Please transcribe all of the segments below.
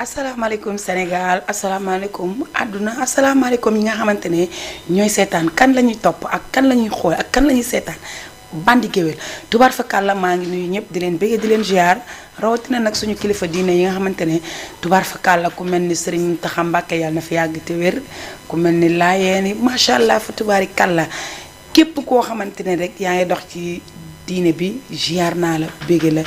asalaamaaleykum Sénégal asalaamaaleykum àdduna asalaamaaleykum ñi nga xamante ne ñooy seetaan kan la ñuy topp ak kan la ñuy xool ak kan la ñuy seetaan bandi géwél tubaar fakàlla maa ngi nuyu ñëpp di leen bëggee di leen ziar rawatina nag suñu kilifa diine yi nga xamante ne tubaar fakàlla ku mel ni Serigne Mountakha Mbacké yàlla na fi yàgg te wér ku mel ni Laayeen yi macha allah fa tubaari kàlla képp koo xamante ne rek yaa ngi dox ci diine bi ziar naa la bëggee la.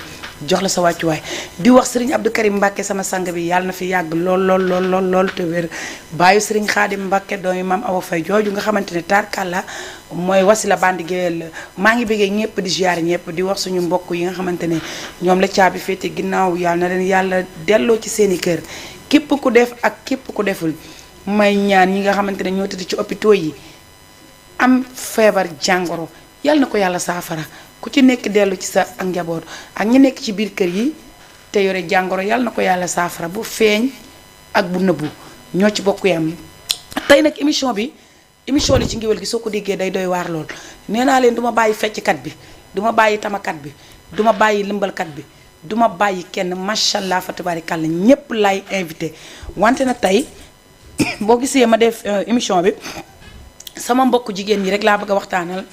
jox la sa wàccuwaay di wax Serigne Abdou Karim Mbacke sama sang bi yàlla na fi yàgg lool te wér bàyyi Serigne Khadim Mbacke doomi maam Awa Faye jooju nga xamante ne tarkalla mooy wasila bandi géwél maa ngi bëggee ñëpp di ziar ñëpp di wax suñu mbokk yi nga xamante ne ñoom la caabi féete ginnaaw yàlla na leen yàlla delloo ci seeni kër képp ku def ak képp ku deful may ñaan ñi nga xamante ne ñoo tëdd ci hôpitaux yi am feebar jàngoro yàlla na ko yàlla saafara ku ci nekk dellu ci sa ak njaboot ak ñi nekk ci biir kër yi te yore jàngoro yàlla na ko yàlla saafara bu feeñ ak bu nëbbu ñoo ci bokk yam tey nag émission bi émission li ci ngéwél gi soo ko déggee day doy waar lool nee naa leen duma bàyyi fecckat bi duma bàyyi tamakat bi duma bàyyi lëmbalkat bi duma bàyyi kenn macha allah fa tabaarikàlla ñépp lay invité wante nag tey boo gisee ma def émission bi sama mbokk jigéen ñi rek laa bëgg a waxtaanal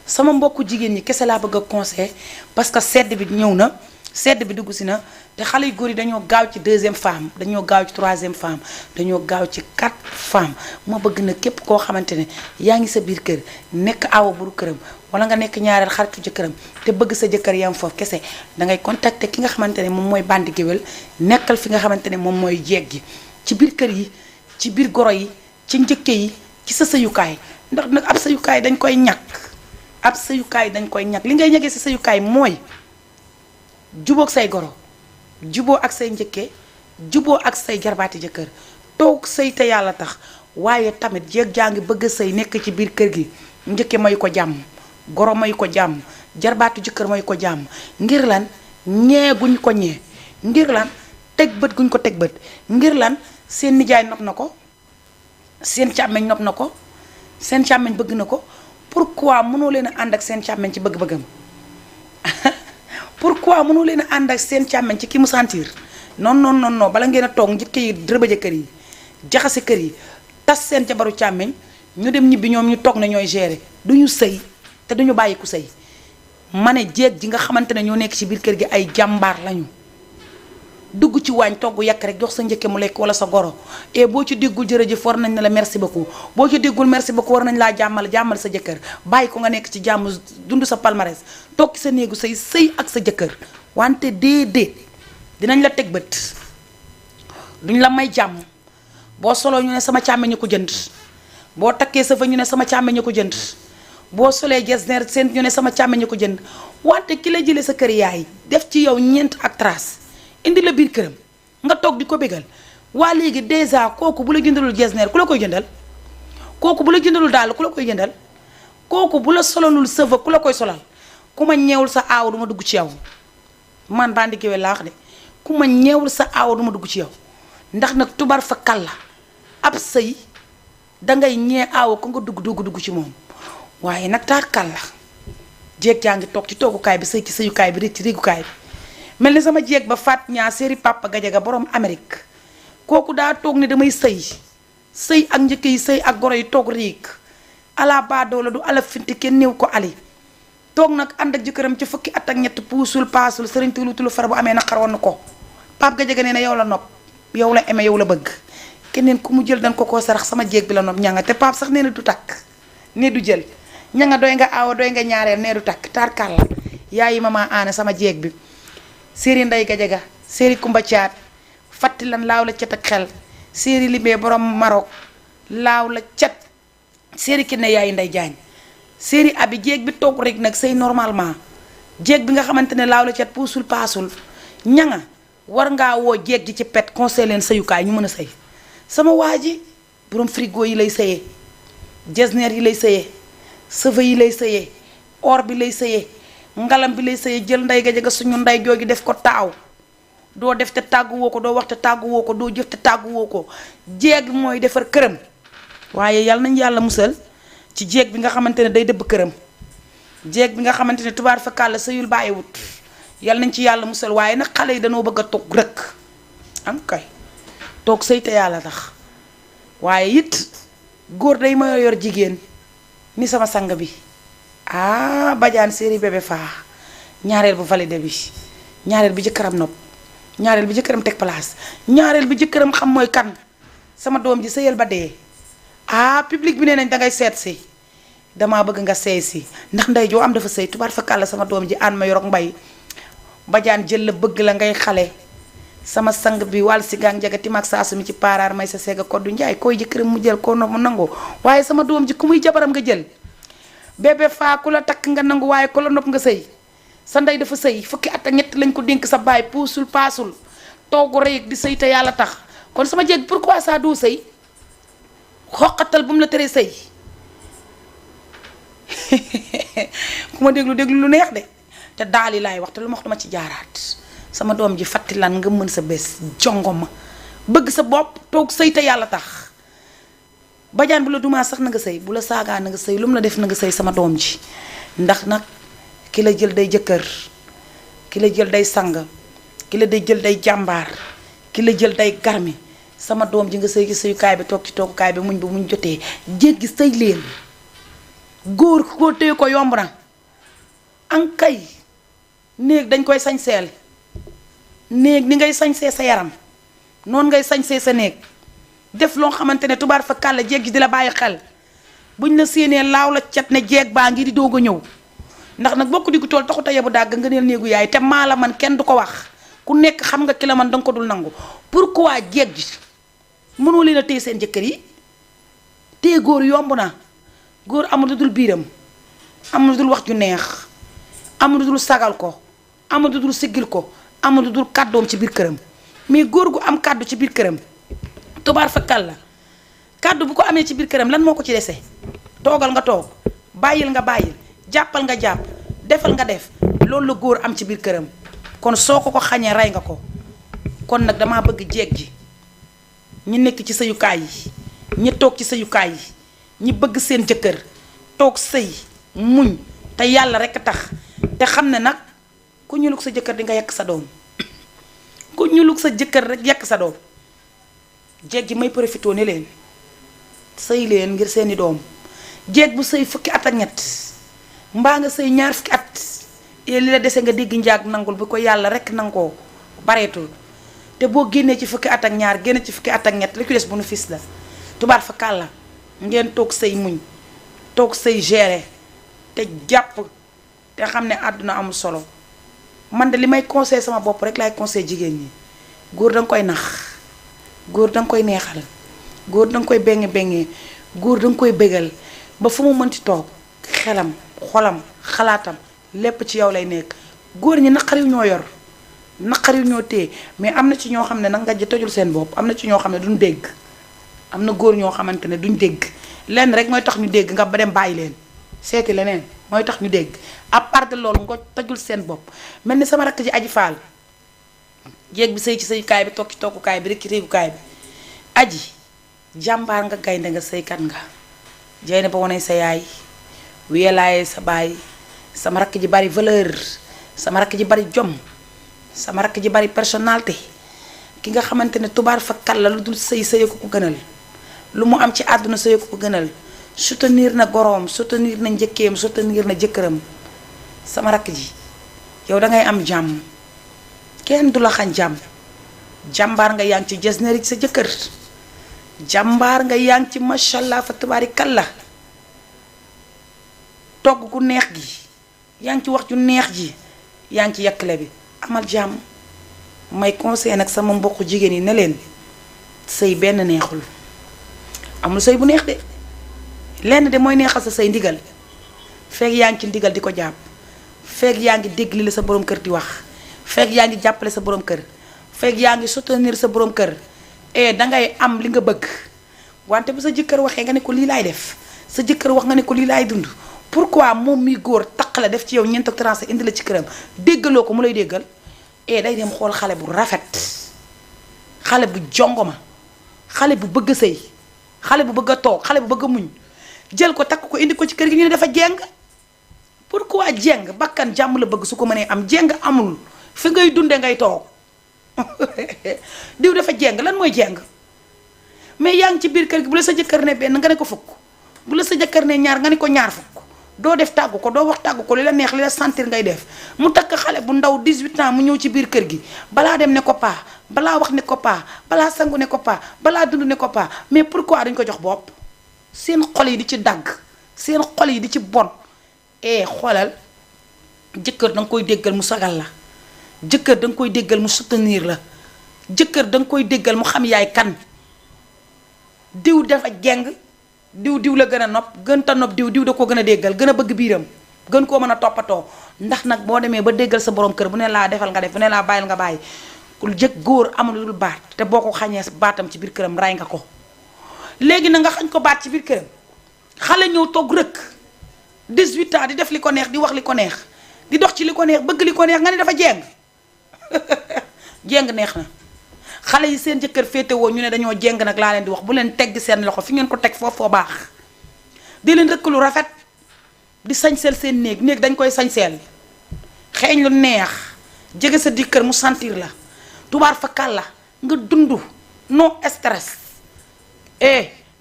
sama mbokku jigéen ñi kese laa bëgg a conseil parce que sedd bi ñëw na sedd bi dugg si na te xale yu góor yi dañoo gaaw ci deuxième femme dañoo gaaw ci troisième femme dañoo gaaw ci quatre femme ma bëgg na képp koo xamante ne yaa ngi sa biir kër nekk awa buru këram wala nga nekk ñaareel xaritu jëkkëram te bëgg sa jëkkër yam foofu kese dangay contacter ki nga xamante ne moom mooy bandi géwél nekkal fi nga xamante ne moom mooy jeeg gi ci biir kër yi ci biir goro yi ci njëkke yi ci sa sëyukaay ndax nag ab sëyukaay dañ koy ñàkk ab sëyukaay dañ koy ñàkk li ngay ñagee sa sëyukaay mooy jubóog say goro juboo ak say njëkke juboo ak say jarbaati jëkkër toog sëy te yàlla tax waaye tamit jeeg jaa ngi bëgg a sëy nekk ci biir kër gi njëkke may ko jàmm goro may ko jàmm jarbaatu jëkkër may ko jàmm ngir lan ñee guñ ko ñee ngir lan teg bët guñ ko teg bët ngir lan seen nijaay nopp na ko seen càmmeñ nopp na ko seen càmmeñ bëgg na ko pourquoi mënoo leen a ànd ak seen càmmeñ ci bëgg-bëggam pourquoi mënoo leen a ànd ak seen càmmeñ ci ki mu sentir non bala ngeen a toog njëkk yi rëbëje kër yi jaxase kër yi tas seen jabaru càmmeñ ñu dem ñibbi ñoom ñu toog na ñooy gérer du ñu sëy te duñu bàyyi ku sëy ma ne jéeg ji nga xamante ne ñoo nekk ci biir kër gi ay jàmbaar lañu dugg ci waañ togg yàq rek jox sa njëkke mu lekk wala sa goro et boo ci déggul jërëjëf war nañ ne la merci beaucoup boo ci déggul merci beaucoup war nañ laa jàmmal sa jëkkër bàyyi ko nga nekk ci jàmm dund sa palmarès toog sa néegu say sëy ak sa jëkkër wante déedéet dinañ la teg bët duñ la may jàmm boo soloo ñu ne sama càmmeñ ñu ko jënd boo takkee sa fa ñu ne sama càmmeñ ñu ko jënd boo solee jesner seen ñu ne sama càmmeñ ñu ko jënd wante ki la jëlee sa kër yaay def ci yow ñeent ak trace indi la biir këram nga toog di ko bégal waa léegi dèjà kooku bu la jëndalul jesner ku la koy jëndal kooku bu la jëndalul daal ku la koy jëndal kooku bu la solalul sëfa ku la koy solal ku ma ñeewul sa aaw duma dugg ci yow man bandi géwél laa wax de ku ma ñeewul sa aaw duma dugg ci yow ndax nag tubar fa kàlla ab sëy dangay ñee aaw ko nga dugg ci moom waaye nag taar kàlla jeeg jaa ngi toog ci toogukaay bi sëy ci sëyukaay bi rek ci régukaay bi mel ni sama jeeg ba faat ñaa séeri papa gajaga borom Amérique kooku daa toog ne damay sëy ak njëkk yi sëy ak goro yi toog riig ala baadoo la du ala finti kenn néew ko ali toog nag ànd ak jëkkëram ci fukki at ak ñett puusul paasul sëriñ tulu fara bu amee naqar woon na ko pap gajaga nee na yow la nopp yow la aimé yow la bëgg keneen ku mu jël dañ ko koo sarax sama jeeg bi la nopp ñanga te pap sax nee na du takk ne du jël ñanga doy nga aawa doy nga ñaareel nee du takk tarkal la yaayi mama aana sama jeeg bi séeri nday gajaga séeri kumba caat fatti lan laaw la cet ak xel séeri libee borom Maroc laaw la cet séeri ki ne yaayi nday jaañ séeri abi jéeg bi toog rek nag sëy normalement jéeg bi nga xamante ne laaw la cet puusul paasul ñanga war ngaa woo jéeg ji ci pet conseil leen sëyukaay ñu mën a sëy sama waa ji borom frigo yi lay sëyee jesner yi lay sëyee sëfa yi lay sëyee or bi lay sëyee ngalam bi lay sëyee jël nday ga jega suñu nday jooju def ko taaw doo def te tàgguwoo ko doo wax te tàgguwoo ko doo jëf te tàgguwoo ko jeeg mooy defar këram waaye yal nañ yàlla musal ci jeeg bi nga xamante ne day dëbb këram jeeg bi nga xamante ne tubaar fa kàlla sëyul bàyyiwut yal nañ ci yàlla musal waaye nag xale yi dañoo bëgg a toog rëkk am kay toog sëy te yàlla tax waaye it góor day ma yor jigéen ni sama sang bi bajaan séeri bébé faa ñaareel bu validé bi ñaareel bi jëkkëram nopp ñaareel bi jëkkëram teg place ñaareel bi jëkkëram xam mooy kan sama doom ji sëyal ba dee public bi nee nañ dangay seet si damaa bëgg nga seey si ndax ndey joo am dafa sëy tubaar fa kàlla sama doom ji aan ma yorok mbay bajaan jël la bëgg la ngay xale sama sang bi wàll si gang jagati mag saasu mi ci paaraar may sa seega koddu njaay koy jëkkëram mu jël ko no mu nangoo waaye sama doom ji ku muy jabaram nga jël bébé faa ku la takk nga nangu waaye ku la nopp nga sëy sa ndey dafa sëy fukki at ak ñett lañ ko dénk sa baay puusul paasul toogu rëy di sëy te yàlla tax kon sama jéeg pourquoi ça doo sëy xoqatal bu mu la teree sëy ku ma déglu lu neex de te daal yi laay wax te lu ma wax dama ci jaaraat sama doom ji fatti lan nga mën sa bés jongo ma bëgg sa bopp toog sëy te yàlla tax bajaan bu la dumaa sax na nga sëy bu la saagaa na nga sëy lu mu la def na nga sëy sama doom ji ndax nag ki la jël day jëkkër ki la jël day sang ki la day jël day jàmbaar ki la jël day garmi sama doom ji nga sëy ci sëyukaay bi toog ci toogukaay bi muñ ba muñ jotee jéggi sëy leen góor koo téye ko yomb na ankay néeg dañ koy sañseel néeg ni ngay sañsee sa yaram noonu ngay sañsee sa néeg def loo xamante ne tubaar fa kàlla jeeg ji di la bàyyi xel buñ la séenee laaw la cat ne jeeg baa ngi di doog a ñëw ndax nag bokk diggu tool taxut a yebu dàgg nga neel néegu yaay te maa la man kenn du ko wax ku nekk xam nga ki la man danga ko dul nangu pourquoi jeeg ji mënoo leen a téye seen jëkkër yi téye góor yomb na góor amul lu dul biiram amul lu dul wax ju neex amul lu dul sagal ko amul lu dul siggil ko amul lu dul kàddoom ci biir këram mais góor gu am kàddu ci biir këram tubaar fa kàlla kàddu bu ko amee ci biir këram lan moo ko ci dese toogal nga toog bàyyil nga bàyyil jàppal nga jàpp defal nga def loolu la góor am ci biir këram kon soo ko xañee rey nga ko kon nag damaa bëgg jeeg ji ñi nekk ci sëyukaay yi ñi toog ci sëyukaay yi ñi bëgg seen jëkkër toog sëy muñ te yàlla rekk tax te xam ne nag ku ñulug sa jëkkër di nga yekk sa doom ku ñulug sa jëkkër rek yekk sa doom jeeg ji may profité ne leen sëy leen ngir seeni doom jeeg bu sëy fukki at ak ñett mbaa nga sëy ñaar fukki at li la dese nga dégg njaag nangul bu ko yàlla rekk nangoo bareetul te boo génnee ci fukki at ak ñaar génne ci fukki at ak ñett li ci des bu nu fis la tubaar fa kàlla ngeen toog sëy muñ toog sëy gérer te jàpp te xam ne àdduna amul solo man de li may conseil sama bopp rek laay conseil jigéen ñi góor danga koy nax góor danga koy neexal góor danga koy benge góor danga koy bégal ba fu mu mënti toog xelam xolam xalaatam lépp ci yow lay nekk góor ñi naqariw ñoo yor naqariw ñoo téye mais am na ci ñoo xam ne nag nga ji tojul seen bopp am na ci ñoo xam ne duñ dégg am na góor ñoo xamante ne duñ dégg lenn rek mooy tax ñu dégg nga ba dem bàyyi leen seeti leneen mooy tax ñu dégg à part de loolu nga tojul seen bopp mel ni sama rakk ji aji faal jéeg bi sëy ci sëyukaay bi toog ci toogukaay bi rek ci réegukaay bi aji jàmbaar nga gaynde nga sëykat nga jey ne ba wane sa yaay wiyelaaye sa baay sama rakk ji bari valeur sama rakk ji bari jom sama rakk ji bari personnalité ki nga xamante ne tubaar fa kàlla lu dul sëy sëye ko ko gënal lu mu am ci àdduna sëye ko ko gënal soutenir na goroom soutenir na njëkkeem soutenir na jëkkëram sama rakk ji yow dangay am jàmm kenn du la xañ jàmm jàmbaar nga yaa ngi ci jesneeri ci sa jëkkër jàmbaar nga yaa ngi ci mashallah fa tubaari kàlla togg gu neex gi yaa ngi ci wax ju neex ji yaa ngi ci yàkkale bi amal jàmm may conseil nag sama mbokku jigéen yi ne leen sëy benn neexul amul sëy bu neex de lenn de mooy neexal sa sëy ndigal feeg yaa ngi ci ndigal di ko jàpp feeg yaa ngi dégg li la sa borom kër di wax feeg yaa ngi jàppale sa borom kër feeg yaa ngi soutenir sa borom kër dangay am li nga bëgg wante bu sa jëkkër waxee nga ne ko lii laay def sa jëkkër wax nga ne ko lii laay dund pourquoi moom mi góor taq la def ci yow ñeent ak tranché indi la ci këram déggaloo ko mu lay déggal day dem xool xale bu rafet xale bu jongoma xale bu bëgg a sëy xale bu bëgg a toog xale bu bëgg a muñ jël ko takk ko indi ko ci kër gi ñu ne dafa jeng. pourquoi jeng bakkan jàmm la bëgg su ko mënee am jeng amul fi ngay dunde ngay toog diw dafa jeng lan mooy jeng mais yaa ngi ci biir kër gi bu la sa jëkkër ne benn nga ne ko fukk bu la sa jëkkër ne ñaar nga ne ko ñaar fukk doo def tàggu ko doo wax tàggu ko li la neex li la sentir ngay def mu takk xale bu ndaw 18 ans mu ñëw ci biir kër gi balaa dem ne ko paa balaa wax ne ko paa balaa sangu ne ko paa balaa dund ne ko paa mais pourquoi dañ ko jox bopp seen xol yi di ci dagg seen xol yi di ci bon xoolal jëkkër da nga koy déggal mu sagal la jëkkër da nga koy déggal mu soutenir la jëkkër da nga koy déggal mu xam yaay kan diw dafa jeng diw la gën a nopp gën ta nopp diw da ko gën a déggal gën a bëgg biiram gën koo mën a toppatoo ndax nag boo demee ba déggal sa borom kër bu ne laa defal nga def bu ne laa bàyyil nga bàyyi ku jëkk góor amul lu dul baat te boo ko xañee baatam ci biir këram ray nga ko léegi na nga xañ ko baat ci biir këram xale ñëw toog rëkk 18 ans di def li ko neex di wax li ko neex di dox ci li ko neex bëgg li ko neex nga ne dafa jeng jeng neex na xale yi seen jëkkër féetewoo ñu ne dañoo jeng nag laa leen di wax bu leen tegg seen loxo fi ngeen ko teg foofoo baax di leen rëkk lu rafet di sañseel seen néeg dañ koy sañseel xeeñ lu neex jege sa di kër mu sentir la tubaar fa kàlla nga dund no stress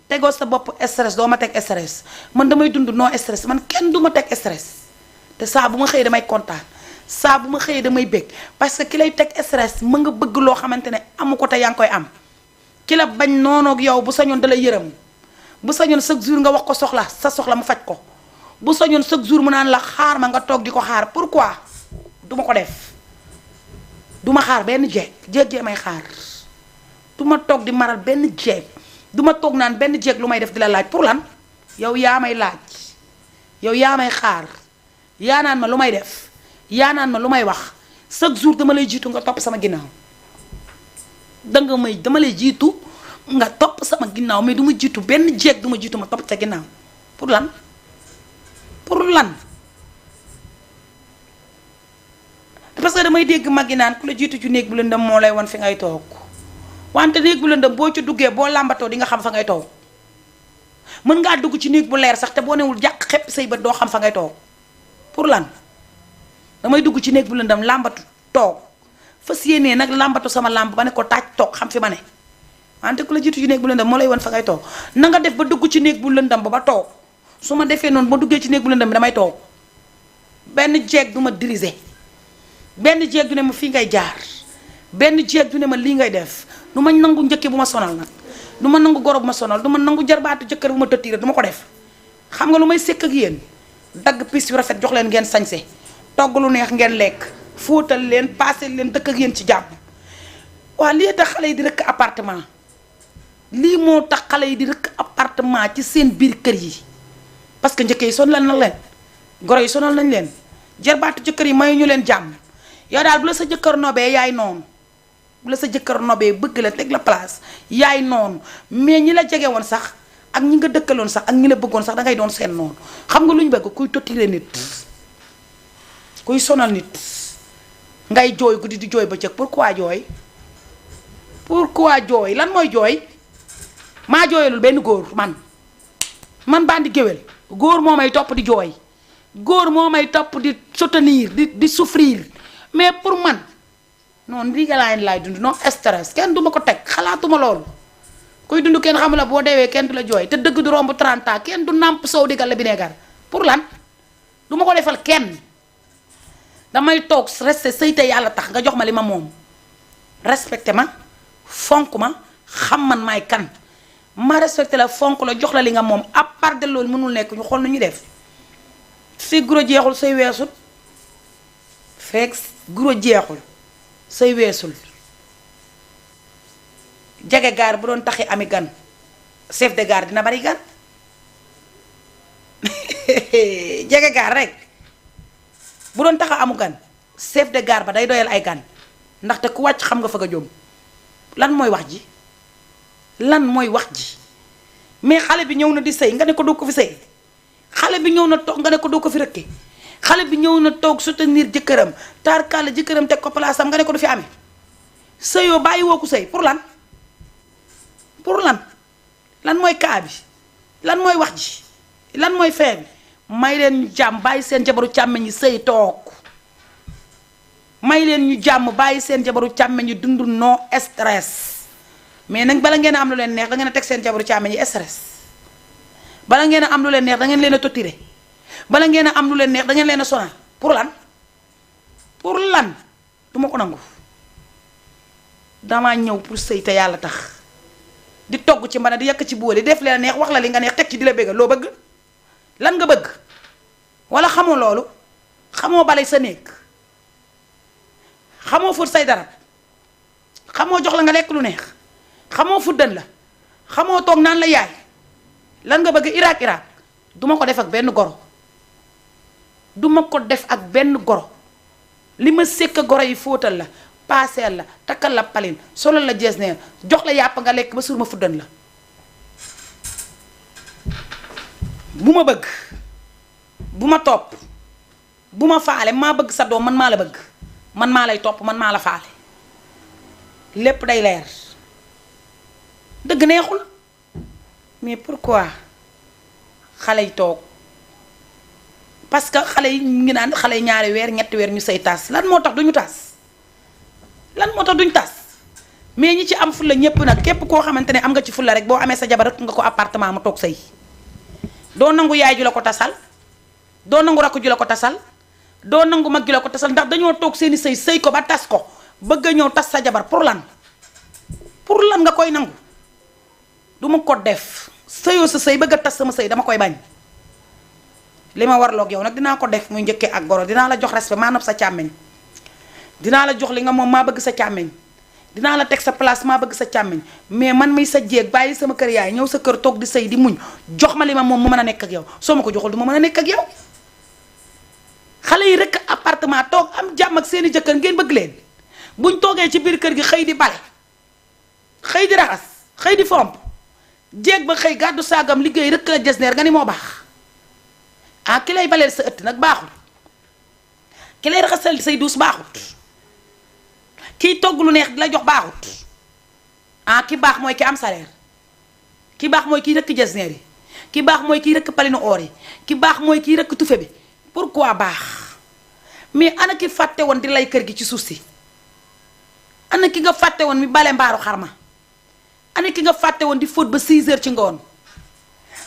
tegoo sa bopp stress doo ma teg stress man damay dund no stress man kenn du ma teg stress te saa bu ma xëyee damay kontaan saa bu ma xëyee damay bég parce que ki lay teg stress ma nga bëgg loo xamante ne amu ko te yaa ngi koy am ki la bañ noonu ak yow bu sañoon da lay yërëm bu sañoon chaque jour nga wax ko soxla sa soxla mu faj ko bu sañoon chaque jour mu naan la xaar ma nga toog di ko xaar pourquoi duma ko def duma xaar benn jeeg may xaar duma toog di maral benn jeeg duma toog naan benn jeeg lu may def di la laaj pour lan yow yaa may laaj yow yaa may xaar yaa naan ma lu may def yaa naan ma lu may wax chaque jour dama lay jiitu nga topp sama ginnaaw dama lay jiitu nga topp sama ginnaaw mais du ma jiitu benn jeeg du ma jiitu ma topp sa ginnaaw pour lan parce que damay dégg mag yi naan ku la jiitu ci néeg bu lëndëm moo lay wan fi ngay toog wante néeg bu lëndëm boo ci duggee boo làmbatoo di nga xam fa ngay toog mën ngaa dugg ci néeg bu leer sax te boo newul jàq xepp say bët doo xam fa ngay toog pour lan damay dugg ci néeg bu lëndëm làmbatu toog fas yéenee nag làmbatu sama làmb ba ne ko taaj toog xam fi ma ne wante ku la jiitu ci néeg bu lëndëm moo lay wan fa ngay toog na nga def ba dugg ci néeg bu lëndëm ba toog su ma defee noonu ba duggee ci néeg bu lëndëm bi damay toog benn jeeg du ma diriger benn jeeg du ne ma fii ngay jaar benn jeeg du ne ma lii ngay def du ma nangu njëkke bu ma sonal nag du ma nangu goro bu ma sonal du ma nangu jarbaatu jëkkër bu ma tëttiire du ma ko def xam nga lu may sekk ak yéen dagg piis yu rafet jox leen ngeen sañse togg lu neex ngeen lekk fóotal leen paase leen dëkk ak yéen ci jàmm waa lii tax xale yi di rëkk appartement lii moo tax xale yi di rëkk appartement ci seen biir kër yi parce que njëkke yi sonal na leen goro yi sonal nañ leen jarbaatu jëkkër yi mayu ñu leen jàmm yow daal bu la sa jëkkër nobee yaay noonu bu la sa jëkkër nobee bëgg la teg la place yaay noonu mais ñi la jege woon sax ak ñi nga dëkkaloon sax ak ñi la bëggoon sax dangay doon seen noonu xam nga lu ñu bëgg kuy tottiree nit kuy sonal nit ngay jooy guddi di jooy bëccëg pourquoi jooy lan mooy jooy maa jooyalul benn góor man Bandi Gueweul góor moo may topp di jooy góor moo may topp di soutenir di souffrir mais pour man noonu lii nga laay dund non stress kenn du ma ko teg xalaatuma loolu kuy dund kenn xamula boo deewee kenn du la jooy te dëgg du romb 30 ans kenn du nàmp sow di gàll bi neegar pour lan du ma ko defal kenn damay toog resté sëyte yàlla tax nga jox ma li ma moom respecté ma fonk ma xam man maay kan ma respecté la fonk la jox la li nga moom à part de loolu mënul nekk ñu xool nu ñuy def fi guro jeexul say weesul fekk guro jeexul say weesul jege gaar bu doon taxi ami gan chef de gare dina bari gan jege gaar rek bu doon taxa amu gan chef de gare ba day doyal ay gan ndaxte ku wàcc xam nga fa nga jom lan mooy wax ji mais xale bi ñëw na di sëy nga ne ko doo ko fi sëy xale bi ñëw na toog nga ne ko doo ko fi rëkke xale bi ñëw na toog soutenir jëkkëram tarkalla jëkkëram teg ko place am nga ne ko du fi amee sëyoo bàyyi woo ko sëy pour lan lan mooy kaa bi lan mooy wax ji lan mooy fee bi may leen ñu jàmm bàyyi seen jabaru càmmeñ ñi sëy toog may leen ñu jàmm bàyyi seen jabaru càmmeñ ñi dund no stress mais nag bala ngeen a am lu leen neex da ngeen a teg seen jabaru càmmeñ ñi stress bala ngeen a am lu leen neex da ngeen leen a tottiré bala ngeen a am lu leen neex da ngeen leen a sonal pour lan du ma ko nangu damaa ñëw pour sëy te yàlla tax di togg ci mbana di yàq ci boole def leen neex wax la li nga neex teg ci di la bëgg loo bëgg lan nga bëgg wala xamoo loolu xamoo balay sa néeg xamoo fóot say darab xamoo jox la nga lekk lu neex xamoo fuddan la xamoo toog naan la yaay lan nga bëgg iraak duma ko def ak benn goro duma ko def ak benn goro li ma sekk goro yi fóotal la paaseel la takkal la palin solal la jees neen jox la yàpp nga lekk ba suur ma fuddan la bu ma bëgg bu ma topp bu ma faale maa bëgg sa doom man maa la bëgg man maa lay topp man maa la faale lépp day leer dëgg neexul mais pourquoi xale yi toog parce que xale yi ñu ngi naan xale yi ñaari weer ñetti weer ñu say tas lan moo tax duñu tas lan moo tax duñu tas mais ñi ci am fulla ñépp nag képp koo xamante ne am nga ci fulla rek boo amee sa jabar rek nga ko appartement mu toog sëy doo nangu yaay ju la ko tasal doo nangu rakk ju la ko tasal doo nangu mag ju la ko tasal ndax dañoo toog seeni sëy ko ba tas ko bëgg a ñëw tas sa jabar pour lan nga koy nangu du ma ko def sëyoo sa sëy bëgg a tas sama sëy dama koy bañ li ma warloog yow nag dinaa ko def muy njëkkee ak goro dinaa la jox respect maa nopp sa càmmeñ dinaa la jox li nga moom maa bëgg sa càmmeñ dinaa la teg sa place maa bëgg sa càmmeñ mais man muy sa jéeg bàyyi sama kër yaay ñëw sa kër toog di sëy di muñ jox ma li ma moom mu mën a nekk ak yow soo ma ko joxul du ma mën a nekk ak yow xale yi rek appartement toog am jàmm ak seeni jëkkër ngeen bëgg leen buñ toogee ci biir kër gi xëy di bale xëy di raxas xëy di fomp jéeg ba xëy gàddu saagam liggéey rek la jesneer nga ni moo baax ah ki lay baleel sa ëtt nag baaxul ki lay raxasal say duus baaxut kiy togg lu neex di la jox baaxut ah ki baax mooy ki am salaire ki baax mooy kiy rëkk jesneer yi ki baax mooy kiy rëkk palinu oor yi ki baax mooy kiy rëkk tufe bi pourquoi baax mais ana ki fàtte woon di lay kër gi ci suuf si ana ki nga fàtte woon mi bale mbaaru xarma ana ki nga fàtte woon di fóot ba 6 heures ci ngoon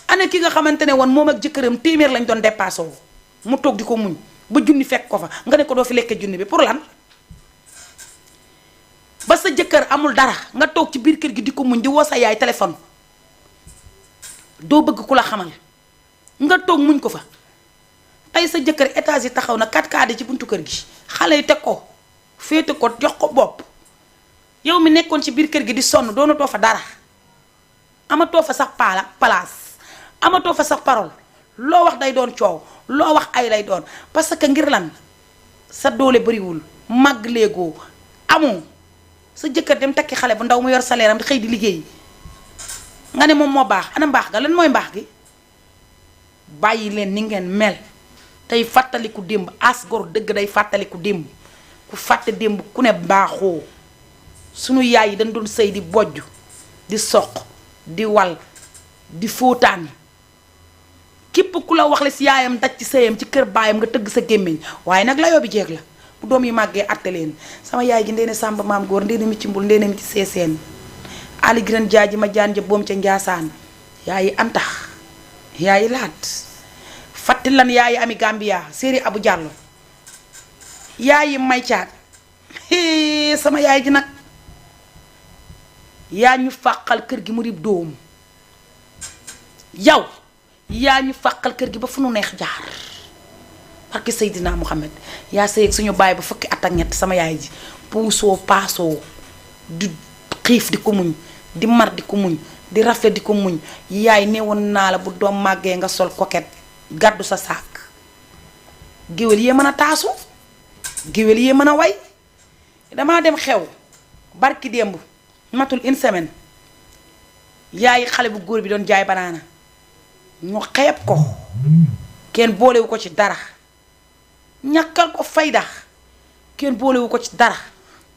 ana ki nga xamante ne woon moom ak jëkkëram téeméer lañ doon dépassé wu mu toog di ko muñ ba junni fekk ko fa nga ne ko doo fi lekkee junni bi pour lan ba sa jëkkër amul dara nga toog ci biir kër gi di ko muñ di woo sa yaay téléphone doo bëgg ku la xamal nga toog muñ ko fa tey sa jëkkër étage yi taxaw na 4x4 ci buntu kër gi xale yi teg ko féete ko jox ko bopp yow mi nekkoon ci biir kër gi di sonn doonatoo fa dara amatoo fa sax place amatoo fa sax parole loo wax day doon coow loo wax ay lay doon parce que ngir lan sa doole bariwul màgg léegoo amoo sa jëkkër dem takki xale bu ndaw mu yor salaire am di xëy di liggéey nga ne moom moo baax ana mbaax ga lan mooy mbaax gi bàyyi leen ni ngeen mel tey fàttaliku démb as gor dëgg day fàttaliku démb ku fàtte démb ku ne baaxoo sunu yaay yi dañ doon sëy di bojj di soq di wal di fóotaan képp ku la wax la si yaayam daj ci sëyam ci kër baayam nga tëgg sa gémmiñ waaye nag layoo bi jeeg la bu doom yi màggee atte leen sama yaay gi ndeene sàmba maam góor ndeene mi ci mbul ndeene mi ci seeseen ali giran jaaji ma jaan ja boom ca njaasaan yaayi antax yaayi laat fatti lan yaayi ami gambia séeri abu jàllo yaayi may caat sama yaay ji nag yaa ñu fàqal kër gi mu rib doom yow yaa ñu fàqal kër gi ba fu nu neex jaar parce que Seydina Muhammad yaa sëy ak suñu baay ba fukki at ak ñett sama yaay ji puusoo paasoo di xiif di ko muñ di mar di ko muñ di rafet di ko muñ yaay newoon naa la bu doom màggee nga sol koket gàddu sa saak géwél yee mën a taasu géwél yee mën a way damaa dem xew barki démb matul une semaine yaay xale bu góor bi doon jaay banaana ñu xeeb ko kenn boolewu ko ci dara ñàkkal ko fayda kenn boolewu ko ci dara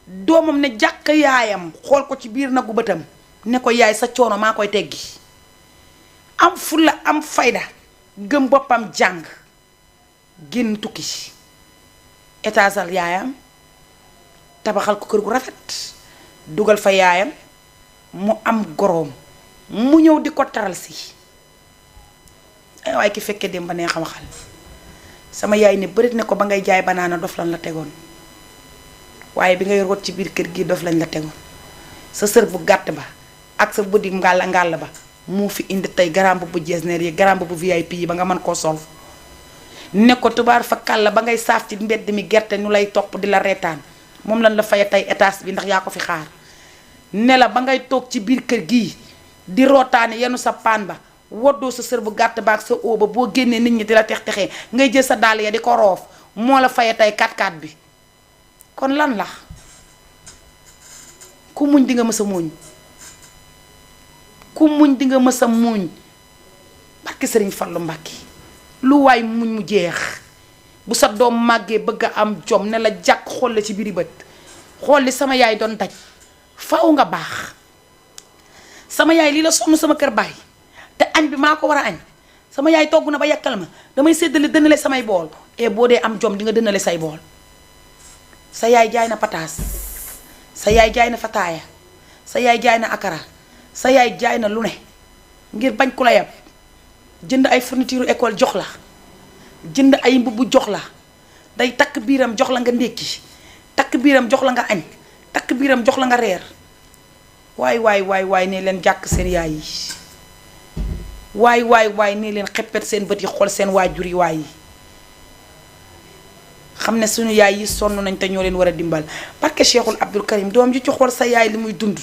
doomam ne jàkk yaayam xool ko ci biir nagu bëtam ne ko yaay sa coono maa koy teggi am fulla am fayda gëm boppam jàng génn tukki étageal yaayam tabaxal ko kër gu rafet dugal fa yaayam mu am goroom mu ñëw di ko taral si ay waaye ki fekkee dem ba nee xam xal sama yaay ne bërit ne ko ba ngay jaay banaana dof lan la tegoon waaye bi ngay root ci biir kër gi dof lañ la tegoon sa sër bu gàtt ba ak sa buddi ngàll ba moo fi indi tey garamb bu jesneer yi garamb bu VIP yi ba nga mën koo sol ne ko tubaar fa kàll ba ngay saaf ci mbedd mi gerte ñu lay topp di la reetaan moom lan la faye tey étage bi ndax yaa ko fi xaar ne la ba ngay toog ci biir kër gii di rootaane yenu sa paan ba woddoo sa sër bu gàtt ba ak sa óoba boo génnee nit ñi di la tex-texee ngay jël sa dàll ya di ko roof moo la faye tey 4x4 bi kon lan la ku muñ di nga mës a muñ ku muñ di nga mës a muñ barki sëriñ Fallu Mbàkke lu waay muñ mu jeex bu sa doom màggee bëgg a am jom ne la jàkk xool la ci biiri bët xool li sama yaay doon daj faw nga baax sama yaay lii la sonn sama kër baay te añ bi maa ko war a añ sama yaay togg na ba yàkkal ma damay séddale dënale samay bool et boo dee am jom di nga dënale say bool sa yaay jaay na pataas sa yaay jaay na fataaya sa yaay jaay na akara sa yaay jaay na lu ne ngir bañ ku la yab jënd ay fourniture école jox la jënd ay mbubb jox la day takk biiram jox la nga ndékki takk biiram jox la nga añ takk biiram jox la nga reer waay ne leen jàkk seen yaay yi waay ne leen xeppet seen bët yi xool seen waajur yi waay yi xam ne suñu yaay yi sonn nañ te ñoo leen war a dimbal parce que Cheikhul Abdul Karim doom ji ci xool sa yaay li muy dund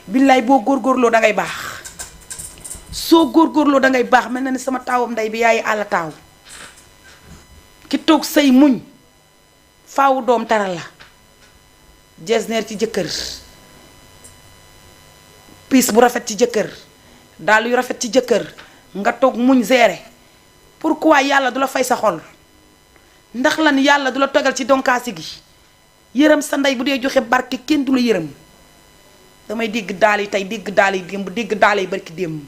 billaay boo góorgóorloo da ngay baax soo góorgóorloo da ngay baax mel na ni sama taawam ndey bi yaay àll taaw ki toog say muñ faawu doom taral la jesneer ci jëkkër piis bu rafet ci jëkkër daal yu rafet ci jëkkër nga toog muñ gérer pourquoi yàlla du la fay sa xol ndax lan yàlla du la togal ci donkaasi gi yërëm sa ndey bu dee joxe barke kenn du la yërëm damay dégg daal yi tey dégg daal yi démb dégg daal yi barki démb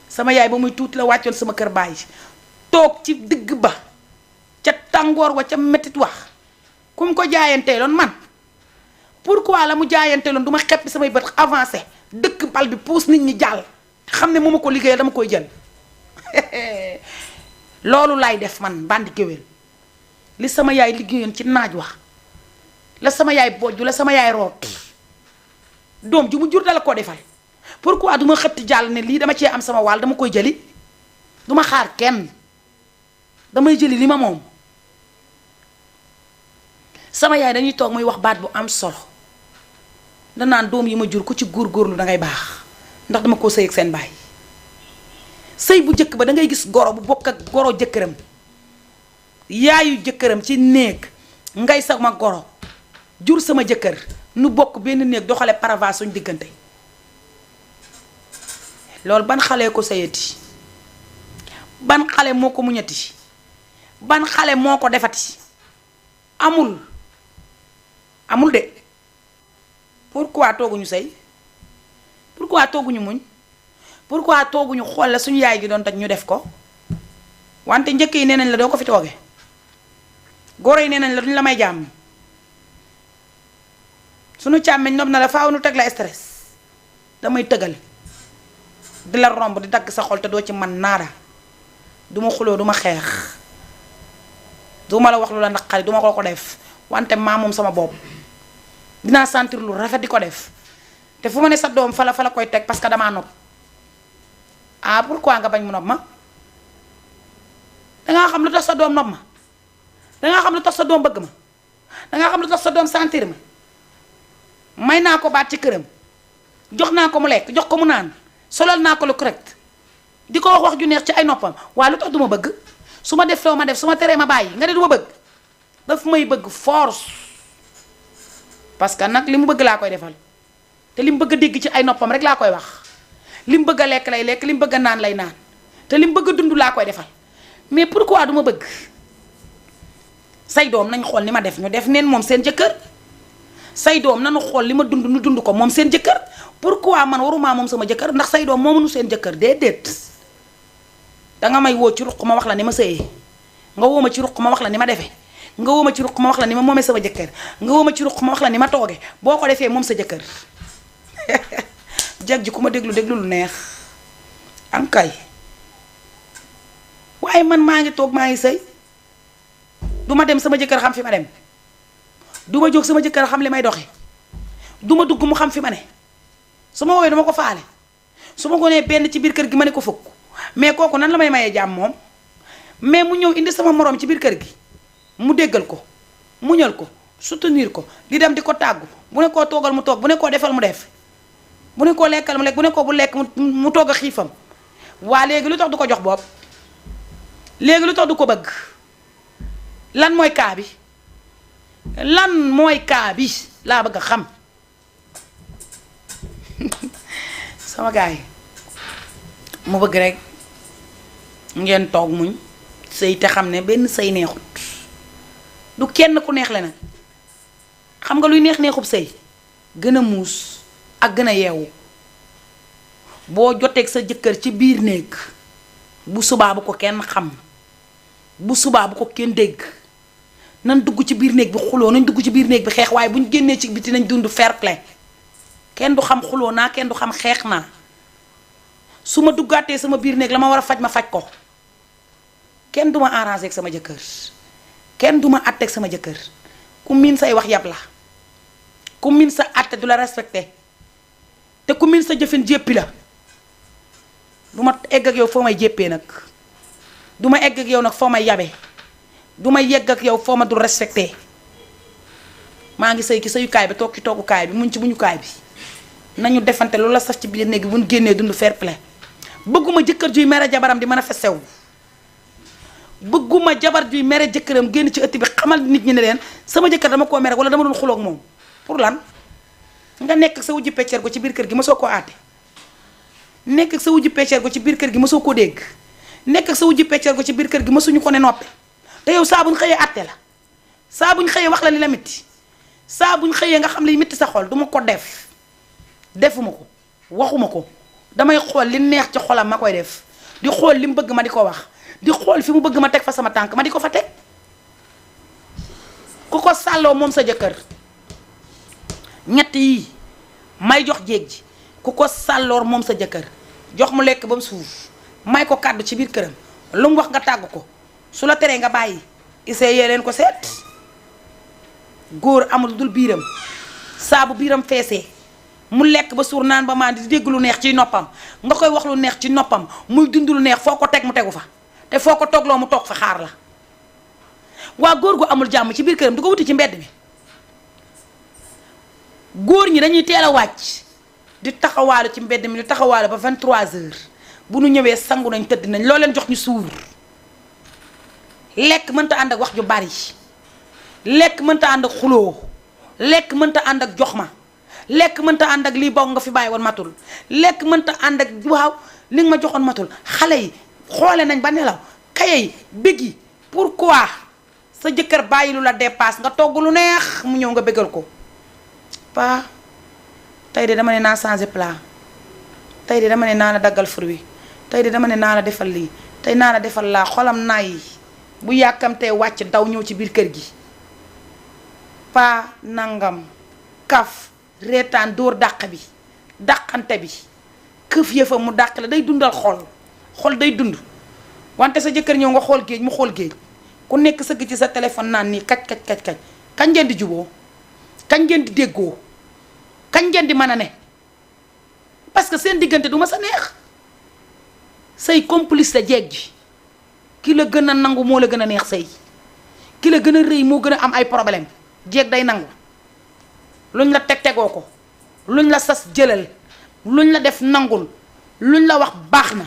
sama yaay ba muy tuuti la wàccoon sama kër baay toog ci digg ba ca tàngoor wa ca mettit wax ku mu ko jaayanteeloon man pourquoi la mu jaayanteeloon du ma xeppi samay bët avancé dëkk bal bi puus nit ñi jàll xam ne moo ma ko liggéeyal dama koy jël loolu laay def man bandi géwél li sama yaay liggéeyoon ci naaj wax la sama yaay bojju la sama yaay root doom ju mu jur dala koo defal pourquoi du ma xëtti jàll ne lii dama cee am sama wàll dama koy jëli du ma xaar kenn damay jëli li ma moom sama yaay dañuy toog muy wax baat bu am solo danaan doom yi ma jur ku ci góorgóorlu dangay baax ndax dama koo sëy ak seen baay sëy bu njëkk ba dangay gis goro bu bokk ak goro jëkkëram yaayu jëkkëram ci néeg ngay sama goro jur sama jëkkër nu bokk benn néeg doxale paravas suñ diggante loolu ban xale ko sëyati ban xale moo ko muñati ban xale moo ko defati amul de pourquoi tooguñu sëy pourquoi tooguñu muñ pourquoi tooguñu xool la suñu yaay gi doon taj ñu def ko wante njëkk yi nee nañ la doo ko fi tooge goro yi nee nañ la duñ la may jàmm suñu càmmeñ nopp na la faaw nu teg la stress damay tëgal di la romb di dagg sa xol te doo ci man naada duma xuloo duma xeex duma la wax lu la naqari duma ko def wante maa moom sama bopp dinaa sentir lu rafet di ko def te fu ma ne sa doom fa la koy teg parce que damaa nopp ah pourquoi nga bañ mu nopp ma dangaa xam lu tax sa doom nopp ma dangaa xam lu tax sa doom bëgg ma dangaa xam lu tax sa doom sentir ma may naa ko baat ci këram jox naa ko mu lekk jox ko mu naan solal naa ko lu correct di ko wax ju neex ci ay noppam waaye lu tax du ma bëgg su ma def loo ma def su ma teree ma bàyyi nga ne du ma bëgg daf may bëgg force parce que nag li mu bëgg laa koy defal te li mu bëgg a dégg ci ay noppam rek laa koy wax li mu bëgg a lekk lay lekk li mu bëgg a naan lay naan te li mu bëgg a dund laa koy defal mais pourquoi du ma bëgg say doom nañ xool ni ma def ñu def neen moom seen jëkkër say doom nañu xool li ma dund nu dund ko moom seen jëkkër pourquoi man waruma moom sama jëkkër ndax say doom moomuñu seen jëkkër déedéet danga may woo ci ruq ma wax la ni ma sëyee nga woo ma ci ruq ma wax la ni ma defee nga woo ma ci ruq ma wax la ni ma moomee sama jëkkër nga woo ma ci ruq ma wax la ni ma tooge boo ko defee moom sa jëkkër jag ji ku ma déglu lu neex am kay waaye man maa ngi toog maa ngi sëy du ma dem sama jëkkër xam fi ma dem du ma jóg sama jëkkër xam li may doxe du ma dugg mu xam fi ma ne su ma woowee dama ko faale su ma ko nee benn ci biir kër gi ma ne ko fukk mais kooku nan la may mayee jàmm moom mais mu ñëw indi sama moroom ci biir kër gi mu déggal ko muñal ko soutenir ko di dem di ko tàggu bu ne koo toogal mu toog bu ne koo defal mu def bu ne koo lekkal mu lekk bu ne koo bu lekk mu togg a xiifam waa léegi lu tax du ko jox bopp léegi lu tax du ko bëgg lan mooy kaa bi lan mooy kaa bi laa bëgg a xam sama gars yi mu bëgg rek ngeen toog muñ sëy te xam ne benn sëy neexut du kenn ku neex le nag xam nga luy neexub sëy gën a muus ak gën a yeewu boo joteeg sa jëkkër ci biir néeg bu subaa bu ko kenn xam bu subaa bu ko kenn dégg nan dugg ci biir néeg bi xuloo nañ dugg ci biir néeg bi xeex waaye bu ñu génnee ci biti nañ dund fair play kenn du xam xuloo naa kenn du xam xeex naa su ma duggaatee sama biir néeg la ma war a faj ma faj ko kenn du ma arrangé ak sama jëkkër kenn du ma àtteeg sama jëkkër ku miin say wax yab la ku miin sa àtte du la respecté te ku miin sa jëfin jéppi la du ma egg ak yow foo may jéppee nag du ma egg ak yow nag foo may yabe du ma yegg ak yow foo ma dul respecté maa ngi sëy ci sëyukaay bi toog ci toogukaay bi muñ ci muñukaay bi nañu defante loolu la saf ci biir néeg bi bu ñu génnee dund fair play bëgguma jëkkër juy mere jabaram di mën a fesew bëgguma jabar juy mere jëkkëram génn ci ëtt bi xamal nit ñi ne leen sama jëkkër dama koo mere wala dama doon xuloog moom pour lan nga nekk ak sa wujju pecceer go ci biir kër gi ma soo koo aate nekk ak sa wujju pecceer go ci biir kër gi ma soo koo dégg nekk ak sa wujju pecceer go ci biir kër gi ma suñu ko ne noppi te yow saa buñ xëyee atte la saa buñ xëyee wax la li la mitti saa buñ xëyee nga xam li mitti sa xol duma ko def defuma ko waxuma ko damay xool li neex ci xolam ma koy def di xool li mu bëgg ma di ko wax di xool fi mu bëgg ma teg fa sama tànk ma di ko fa teg ku ko sàlloo moom sa jëkkër ñett yi may jox jéeg ji ku ko sàlloor moom sa jëkkër jox mu lekk ba mu suuf may ko kàddu ci biir këram lu mu wax nga tàgg ko su la teree nga bàyyi essayé leen ko seet góor amul dul biiram saabu biiram feesee mu lekk ba suur naan ba maan di dégg lu neex ci noppam nga koy wax lu neex ci noppam muy dund lu neex foo ko teg mu tegu fa te foo ko toogloo mu toog fa xaar la waa góor gu amul jàmm ci biir këram du ko wuti ci mbedd mi góor ñi dañuy teel a wàcc di taxawaalu ci mbedd mi di taxawaalu ba 23h bu nu ñëwee sangu nañ tëdd nañ loo leen jox ñu suur lekk mënta ànd ak wax ju bari lekk mënta ànd ak xuloo lekk mënta ànd ak jox ma lekk mënta ànd ak lii bokk nga fi bàyyi woon matul lekk mënta ànd ak waaw li nga ma joxoon matul xale yi xoole nañ ba nelaw kaye yi bëggi pourquoi sa jëkkër bàyyi lu la dépasse nga togg lu neex mu ñëw nga bëggal ko pa tey de dama ne naa changer plat tey de dama ne naa la daggal fruit tey de dama ne naa la defal lii tey naa la defal laa xolam naay bu yàkkamtee wàcc daw ñëw ci biir kër gi pa nangam kaf reetaan dóor dàq bi dàqante bi këf yëfa mu dàq la day dundal xol day dund wante sa jëkkër ñëw nga xool géej mu xool géej ku nekk sëgg ci sa téléphone naan nii kaj kañ ngeen di juboo kañ ngeen di déggoo kañ ngeen di mën a ne parce que seen diggante du ma sa neex say complice la jeeg ji ki la gën a nangu moo la gën a neex sëy ki la gën a rëy moo gën a am ay problème jeeg day nangu luñ la tegoo ko luñ la sas jëlal luñ la def nangul luñ la wax baax na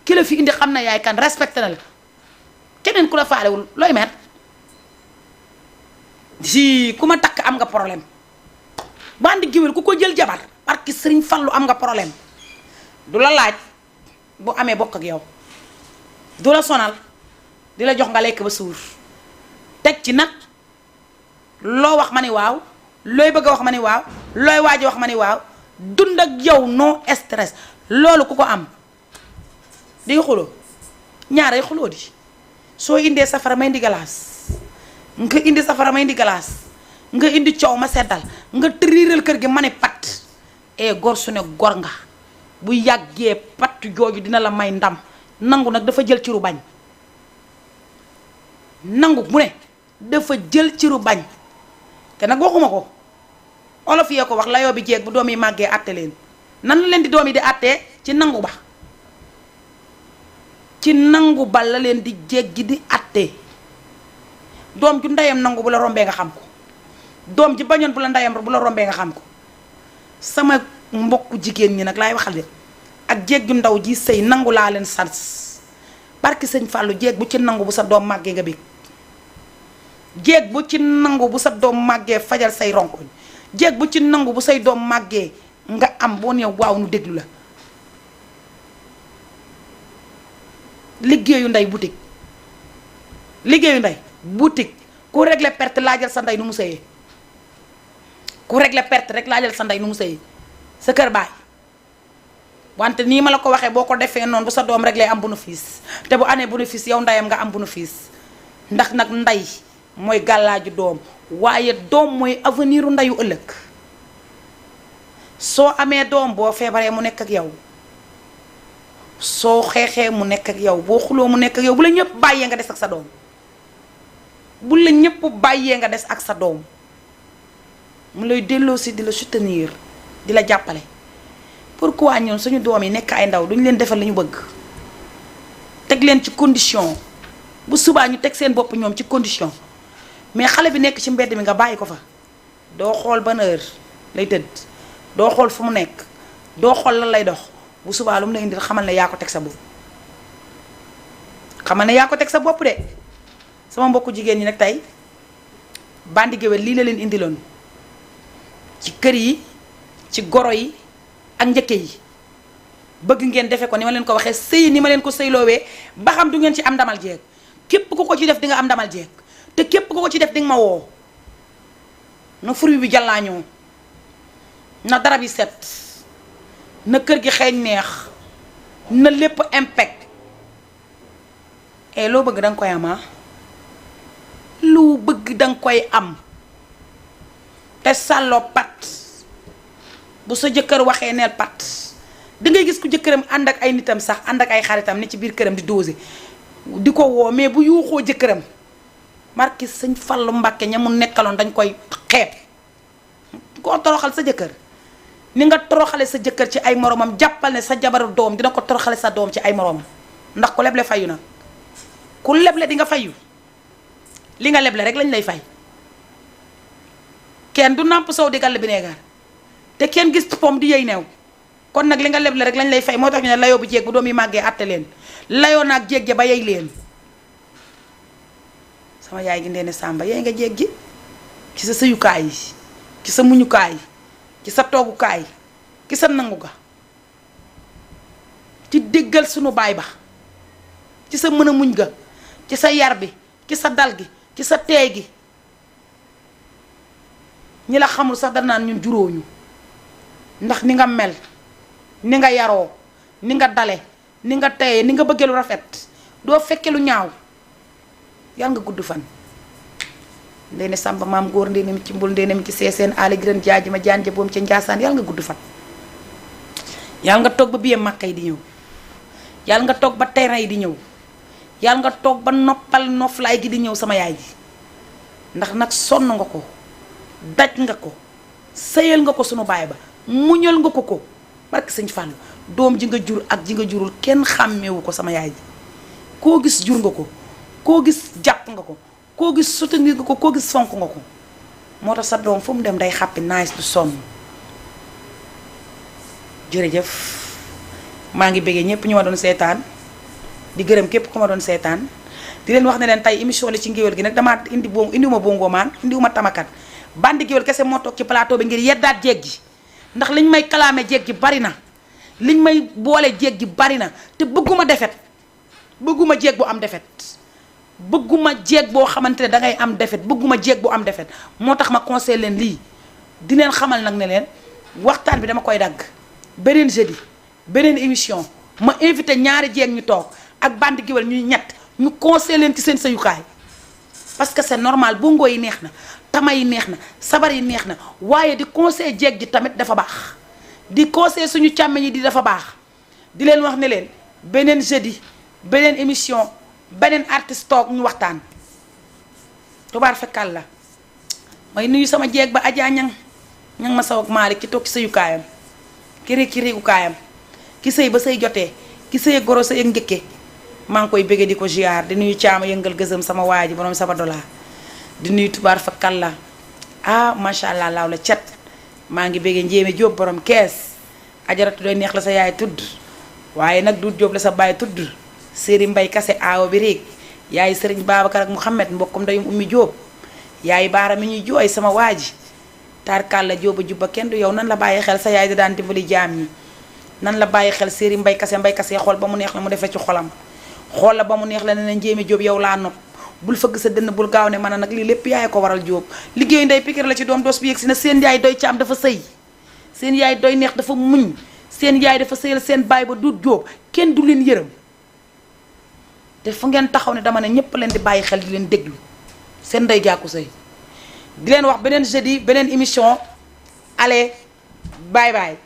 ki la fi indi xam na yaay kan respecté na la keneen ku la faalewul looy mer si ku ma takk am nga problème bandi géwél ku ko jël jabar parce que Sëriñ Fallu am nga problème du la laaj bu amee bokk ak yow du la sonal di la jox nga lekk ba suur teg ci nag loo wax ma ni waaw looy bëgg a wax ma ni waaw looy waaj a wax ma ni waaw dund ak yow no stress loolu ku ko am di nga xuloo ñaaray xuloo di soo indee safara may indi galaas nga indi safara may indi galaas nga indi coow ma seddal nga tëriiral kër gi ma ne pat gor su ne gor nga bu yàggee pat jooju dina la may ndam nangu nag dafa jël ciru bañ nangu mu ne dafa jël ciru bañ te nag waxuma ko olof yee ko wax layoo bi jeeg bu doom yi màggee àtte leen nan la leen di doom yi di àttee ci nangu ba ci nangu ba la leen di jeeg gi di àttee doom ju ndeyam nangu bu la rombee nga xam ko doom ji bañoon bu la ndeyam bu la rombee nga xam ko sama mbokku jigéen ñi nag laay waxal de ak jeeg ju ndaw ji sëy nangu laa leen sans barki sëñ Fallou jeeg bu ci nangu bu sa doom màggee nga bég jeeg bu ci nangu bu sa doom màggee fajal say ronkoñ jeeg bu ci nangu bu say doom màggee nga am boo nee waaw nu déglu la liggéeyu ndey boutique liggéeyu ndey boutique ku réglé perte laajal sa ndey nu mu sëyee ku réglé perte rek laajal sa ndey nu mu sëyee sa kër baay wante nii ma la ko waxee boo ko defee noonu bu sa doom réglé am bénéfice te bu amee bénéfice yow ndeyam nga am bénéfice ndax nag ndey mooy gàllaaju doom waaye doom mooy avenir u ndeyu ëllëg soo amee doom boo feebaree mu nekk ak yow soo xeexee mu nekk ak yow boo xuloo mu nekk ak yow bu la ñëpp bàyyee nga des ak sa doom bu la ñëpp bàyyee nga des ak sa doom mu lay delloo si di la soutenir di la jàppale pourquoi ñun suñu doom yi nekk ay ndaw duñu leen defal li ñu bëgg teg leen ci condition bu subaa ñu teg seen bopp ñoom ci condition mais xale bi nekk ci mbedd mi nga bàyyi ko fa doo xool ban heure lay tëdd doo xool fu mu nekk doo xool lan lay dox bu subaa lu mu la indil xamal ne yaa ko teg sa bopp xamal ne yaa ko teg sa bopp de sama mbokku jigéen ñi nag tey bandi géwél lii la leen indiloon ci kër yi ci goro yi ak njëkke yi bëgg ngeen defe ko ni ma leen ko waxee sëy ni ma leen ko sëyloowee ba xam du ngeen ci am ndamal jeeg képp ku ko ci def di nga am ndamal jeeg te képp ku ko ci def di nga ma woo na fruit bi jàllaañoo na darab yi set na kër gi xeeñ neex na lépp impact loo bëgg danga koy am lu bëgg danga koy am te sàlloo pat bu sa jëkkër waxee neel pat dangay gis ku jëkkëram ànd ak ay nitam sax ànd ak ay xaritam ne ci biir këram di dosé di ko woo mais bu yuuxoo jëkkëram marki sëñ Fallu Mbàkke ña mu nekkaloon dañ koy xeeb koo toroxal sa jëkkër ni nga toroxale sa jëkkër ci ay moromam jàppal ne sa jabaru doom dina ko toroxale sa doom ci ay moromam ndax ku leble fayu nag ku leble di nga fayu li nga leble rek lañ lay fay kenn du nàmp sow di gàll bi neegaar te kenn gis pom di yëy neew kon nag li nga leble rek lañ lay fay moo tax ñu ne layoo bu jéeg bu doom yi màggee àtte leen layoo naag jéeg ja ba yey leen sama yaay gi ndeene sàmba yey nga jéeg ji ci sa sëyukaay yi ci sa muñukaay yi ci sa toogukaay ci sa nangu ga ci déggal sunu baay ba ci sa mën a muñ ga ci sa yar bi ci sa dal gi ci sa teey gi ñi la xamul sax dana naan ñun juróoñu ndax ni nga mel ni nga yaroo ni nga dale ni nga teye ni nga bëggee lu rafet doo fekke lu ñaaw yàlla nga gudd fan ndeyne sàmba maam góor ndeyne mi ci mbul ndeyne mi ci seeseen aali giran jaaji ma jaan boom ca njaasaan yàlla nga gudd fan yàlla nga toog ba biye màkka yi di ñëw yàlla nga toog ba terrain yi di ñëw yàlla nga toog ba noppal noflaay gi di ñëw sama yaay ji ndax nag sonn nga ko daj nga ko sëyal nga ko sunu baay ba muñal nga ko barke sëñ Fallou doom ji nga jur ak ji nga jurul kenn xàmmeewu ko sama yaay ji koo gis jur nga ko koo gis jàpp nga ko koo gis soutenir nga ko koo gis fonk nga ko moo tax sa doom fu mu dem day xàppi nice du sonn jërëjëf maa ngi bëggee ñëpp ñu ma doon seetaan di gërëm képp ku ma doon seetaan di leen wax ne leen tey émission li ci ngéwél gi nag damaa indiwuma bongo maan indiwuma tamakat bandi géwél kese moo toog ci plateau bi ngir yeddaat jéeg gi ndax liñ may kalaame jéeg gi bari na liñ may boole jéeg gi bari na te bëgguma defet bëgguma jéeg bu am defet bëgguma jeeg boo xamante ne dangay am defet bëgguma jeeg bu am defet moo tax ma conseil leen lii di leen xamal nag ne leen waxtaan bi dama koy dagg beneen jeudi beneen émission ma invité ñaari jeeg ñu toog ak bandi géwél ñuy ñett ñu conseil leen ci seen sëyukaay parce que c'est normal bongo yi neex na tama yi neex na sabar yi neex na waaye di conseil jeeg ji tamit dafa baax di conseil suñu càmmeñ yi di dafa baax di leen wax ne leen beneen jeudi beneen émission beneen artiste toog ñu waxtaan tubaar fekkal la may nuyu sama jeeg ba Adja ñang ma saw ak Malick ki toog ci sëyukaayam ki réegu kaayam ki sëy ba sëy jotee ki sëy goro sëy ak njëkke maa ngi koy bëggee di ko ziar di nuyu caama yëngal gësëm sama waa ji borom sama dollar di nuyu tubaar fakkal la ah macha allah laaw la cat maa ngi bëggee njéeme jóob borom kees ajaratu doy neex la sa yaay tudd waaye nag du jóob la sa baay tudd séri mbay kase aawo bi réeg yaay sëriñ Babacar ak Mouhamed mbokkum ndeyum ummi jóob yaay baara mi ñuy jooy sama waa ji tarkal la jóoba jubba kenn du yow nan la bàyyi xel sa yaay di daan dimbali jaam ñi nan la bàyyi xel séri mbay kase xool ba mu neex la mu defee ci xolam xool la ba mu neex la ne na njéeme jóob yow laa nopp bul fëgg sa dënn bul gaaw ne man nag lii lépp yaay ko waral jóob liggéeyu ndey pikir la ci doom doos bi yegg si na seen yaay doy caam dafa sëy seen yaay doy neex dafa muñ seen yaay dafa sëyal seen baay ba duut jóob kenn du leen yërëm te fu ngeen taxaw ne dama ne ñépp leen di bàyyi xel di leen déglu seen ndey jàkku sëy di leen wax beneen jeudi beneen émission allez bye bye